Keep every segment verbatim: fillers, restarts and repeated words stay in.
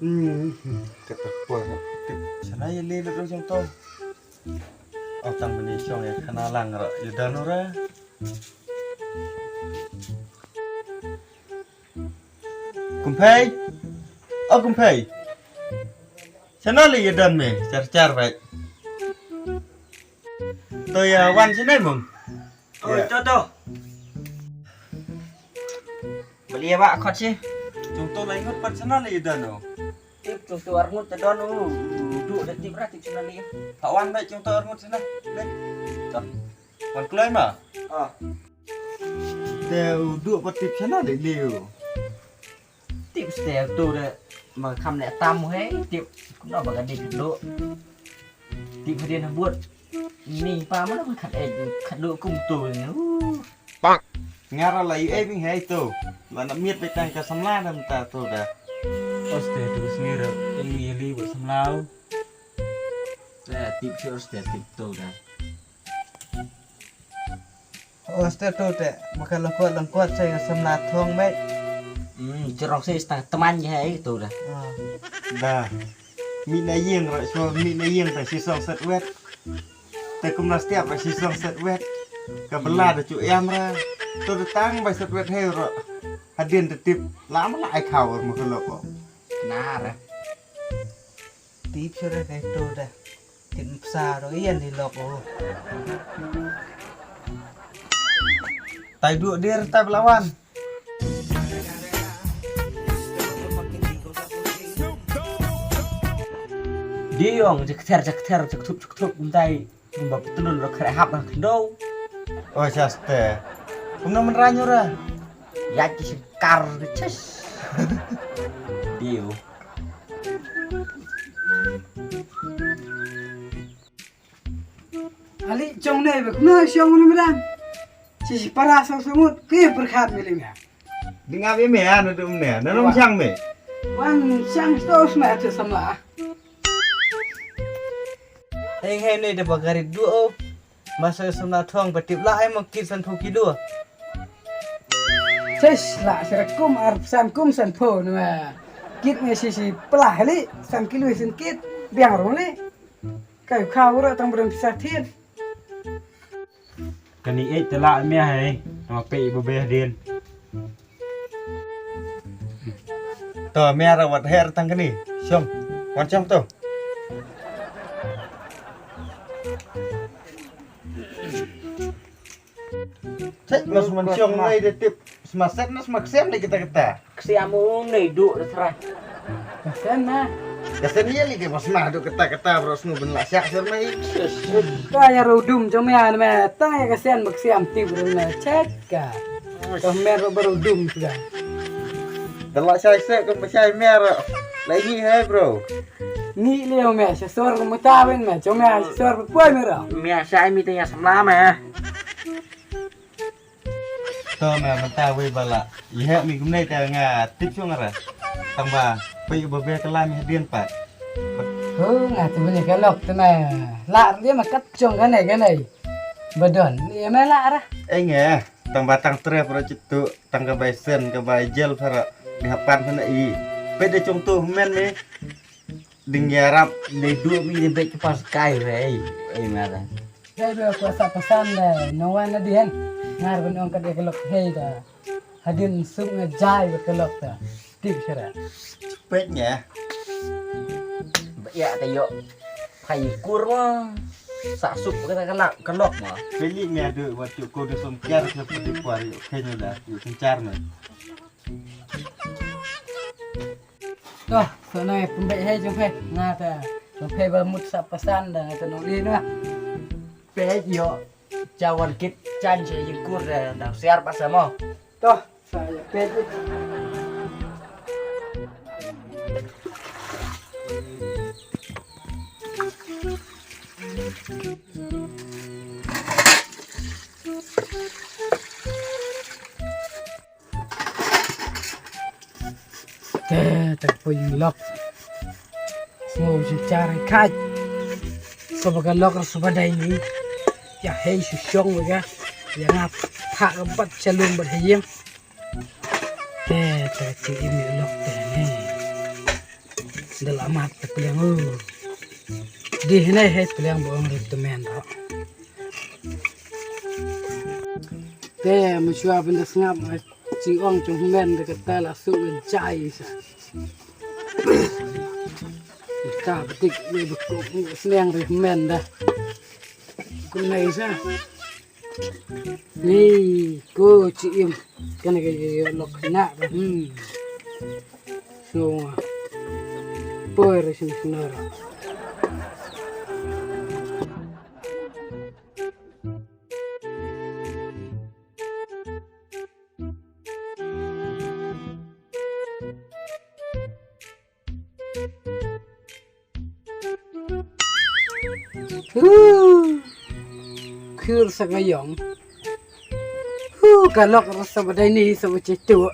Hmm, kata pua. Tip sana ya le lo jong to. Au tang bani shong ya khana lang ra. Ya dan ora. Kumphai. O Kumphai. Sana le ya dan me. Char char bai. To ya wan sana mong. Oi, to to. Bali ya ba khot si. Jong to lai ngut pat sana le ya dan o. Tip jong to ar ngut te don u. Du da tip ra tip sana le. Hawan bai jong to ar ngut sana. Le. To. Wan kloi ma. Ah. Te u du pat tip sana le le u. Tip ste to de ma kham ne tam he tip. Kumno ba ka dik do. Tip hadien habut. Ni pa mana ba khat ek khat do kum to ni. Pak. Ngara la yu ek ni he to. La na miet be tang ka samla dam ta to da. Oste tu sngira. Ini li ba samla. Te tip shi oste tip to da. Oste to te, baka lengkot lengkot sai ka samla thong me. Hmm, cerong sai stang teman je hai to da. Ah. Da. Mi na yeng ra so mi na yeng ta si song set wet. Te kum na stiap ra si song set wet. Ka bela da chu yam ra. To da tang bai set wet hai ra. Hadien te tip. Lama la ai khaw ra ma ka lok ko. Na ra. Tip sure kai to da. Tin psa ro ian di lok o. Tai du dir tai belawan. Diong jekter jekter jektup jektup umtai. Umba petelun ro kre hap na kendo. Oh saste. Kumno menranyo ra. Ya ki sekar ke ces. Dio. Ali jong ne bek na shong ne medan. Si si para sang sangut ke berkhat milim ya. Dinga be me anu dum ne. Nanam shang me. Wang shang sto sma te sama. Hei hei ne de bagari duo. Masa samla thong patip la ai mo kit san pho kilo. Ces la sira kum ar san kum san pho na. Kit me si si pla li san kilo san kit biang ro li. Kai kha ura tang brum sa thit. Kani eh tela me hai. Tama pe ibu beh din. To me ara wat her tang kani. Shong. Wan shong to. Cek mas man shong nai de tip. Sma set nas maksem de kita kita. Ksiam ung nei du de sra. Kasen na. Kasen ye li ke mas ma du kita kita bro snu ben la syak ser mai. Ka ya ro dum jom ya me ta ya kasen maksem ti bro na cek ka. Ka mer ro bro dum sudah. Dala shai se ka shai mer. Lai ni hai bro. Ni le me sa sor ka mata wen me jom ya sa sor poi me ro. Me shai mi te ya samla me. To me mynta wei bala. Ihe mi kumne te nga tip shong ara. Tang ba pei ba be kala mi hadien pat. Ho nga tu bini ka lok tu me. La dia ma kat shong kane kane. Badon ni me la ara. Enge tang ba tang tre pro chitu tang ka bai sen ka bai jel para di hapan sana i. Pe de shong tu men ni. Ding yarap dei du mi dei bek pas kai re ei ei mara. Hei be ko sa pasan de no wan na dien. Ngar ben ong ka de kelok hei da. Hadin suk nga jai be kelok ta. Tik sera. Pet nya. Be ya ta yo. Phai kur mo. Sa suk ka ta kelak kelok mo. Peli me adu wat ko de som kiar ke pedi kuar yo. Kenyo da. Yo kencar me. To, so nai pembek hai jong phe. Nga ta. Jong phe ba mut sa pasan da nga ta nong lin wa. Phe yo. Jawan kit chan che jingkur da dang siar pasamo. To, sa ya phe. Te, te poi lok. Sngew shi char hai khaj. Soba ka lok soba dai ni. Ya hei shi shong wa ga. Ya nga tha ka bat chalung bat hei yem. Te, te, chi im ïa lok te ne. Da la mat te pliang u. Di hne he pliang ba ong rit te men ro. Te, ma shuwa ban da sngap ma chi ong chong men da kata la su ngan chai sa. Ka betik me ba ko sneng ri men da. Ko nai sa. Ni ko chi im. Kan ka yo lok na ba. Hmm. So. Por sin sinora. Huh. Khur sa ka yong. Huh, ka lok rasa badai ni sa bache tu.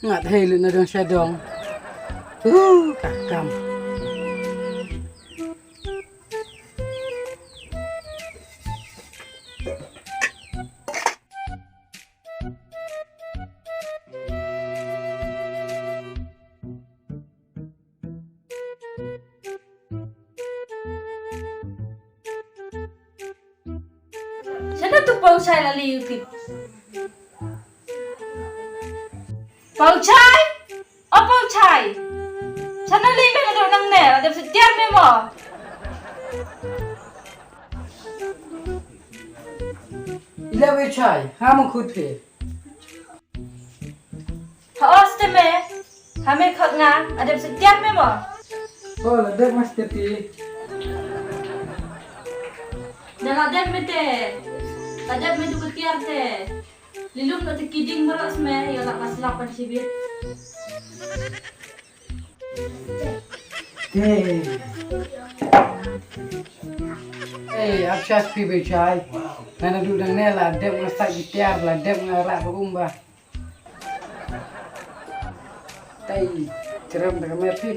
Ngat hei lu na dong sha dong. Huh, ka kam. Shano tu Pau Chai la li u tip? Pau Chai? O Pau Chai. Shano li me la dong nang ne, la dep sitiar me mo. Ila we Chai, ha mo khut phi. Ha os te me, ha me khot nga, adep sitiar me mo. O, la dep mas te ti. Da la dep me te, la dep me tu ketiar te. Lilum na te kiding baros me, yo la pas lapan sibit. Hey. Hey, ap shas phi Beichai. Nana du dang ne la dep nga sa ki tiar la dep nga rak ka umba. Tei, cherem da ka mer phi.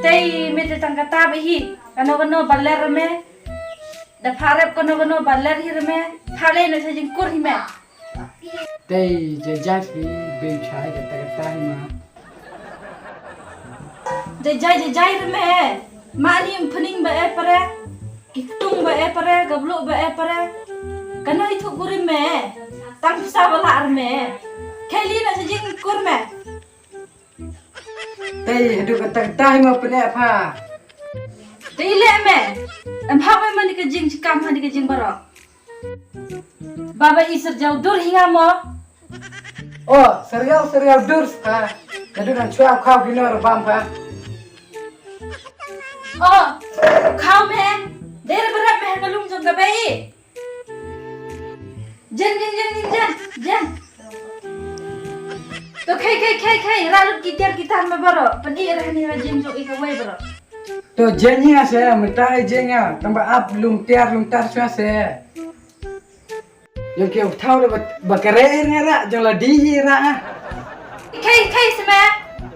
Tei, me te tang kata ba hi. Kano kano baler me. Da pharep kano kano baler hi me. Phale no sa jingkur hi me. Tei, jajai phi, Beichai, kata kata hi ma. Jajai, jajai re me. Ma ni mpning ba e pare. Kitung ba e pare, kablu ba e pare. Kano i thuk kuri me. Tang pisa ba la ar me. Keli na sa jingkur me. Tei, hadu kata kata hi ma pene pha. Tei le me. Em ha me ma ni ka jing chikam ha ni ka jing barok. Baba i serjau dur hi nga mo. O, serjau, serjau dur sa. Ka dur nang chua khau kino ra bam pha. O, khau me. Dei ra berap me ha ka lum jong ka bei. Jen, jen, jen, jen, jen, jen. To khai, khai, khai, khai. Ra lut ki tiar ki tar me baro. Pan i ra ni ra jim jong i ka wei baro. To jen hi nga se, mynta i jen nga. Tang ba ap lum tiar lum tar chua se. Jong ki thau de ba, ba kare nga ra, jong la di hi ra. Khai, khai se me.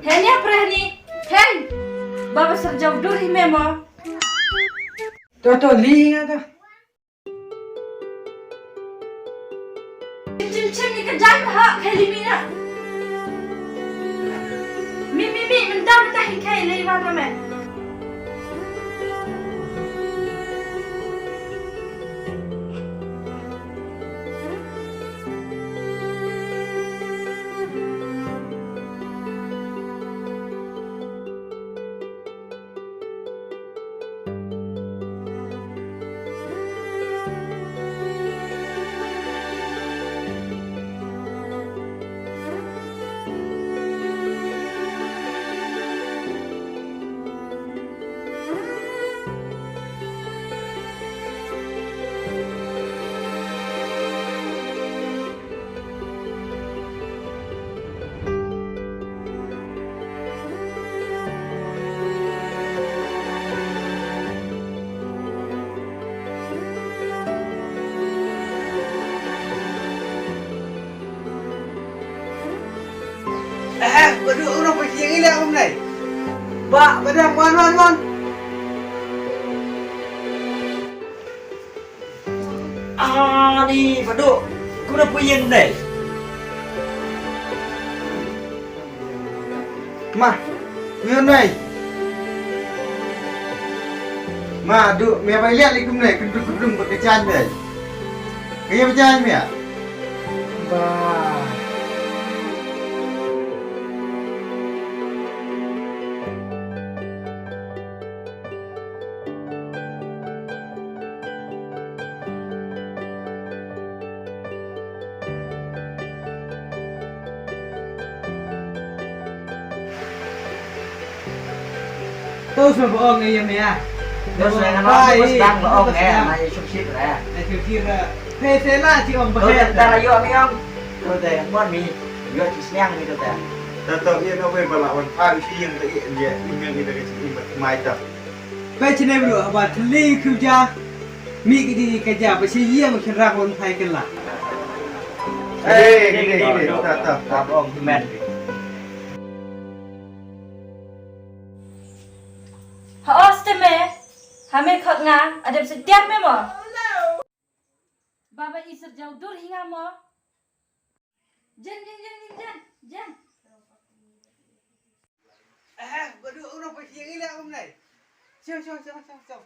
He ni apre ni. Khai. Baba serjau dur hi me mo. To, to, li nga to. Chim, chim, ni ka jan ha, khai li mi na. Mi, mi, mi, mynta, mynta hi khai li wa na me. Eh, ba duk u nongpynïeng ïa um nai. Ba, ba dang wan, wan, wan. Ah, ni, ba duk. Ku da pynïeng nai. Ma, ngi wan nai. Ma, du, me bai liat li kumne, kyntu kyntu bad ka jan dei. Kaya ba jan me. Ba. To sngewbha ong ïa me ïa. To sngewbha ong, to sdang ba ong ïa, ma ïa shum shit ra. Ïa shum shit ra. Te te la chi ong ba. To te la ïoh mi ong. To te mon mi. Ïoh chi sniang mi to te. To to ïa no ba la wan phan shi ïing te ïa ïa ïa ïa ka chi ïing ba mai ta. Ba chi ne bru ba thli khu ja. Mi ki di ka ja ba shi ïing shin rak wan phai kylla. Hey, hey, hey, ta ta ta ong men. Ha os te me, ha me khot nga, adep se tiap me mo. Baba i ser jau dur hi nga mo. Jen, jen, jen, jen, jen, jen. Eh, badu uno pa hiang ila um nai. Chau, chau, chau, chau, chau.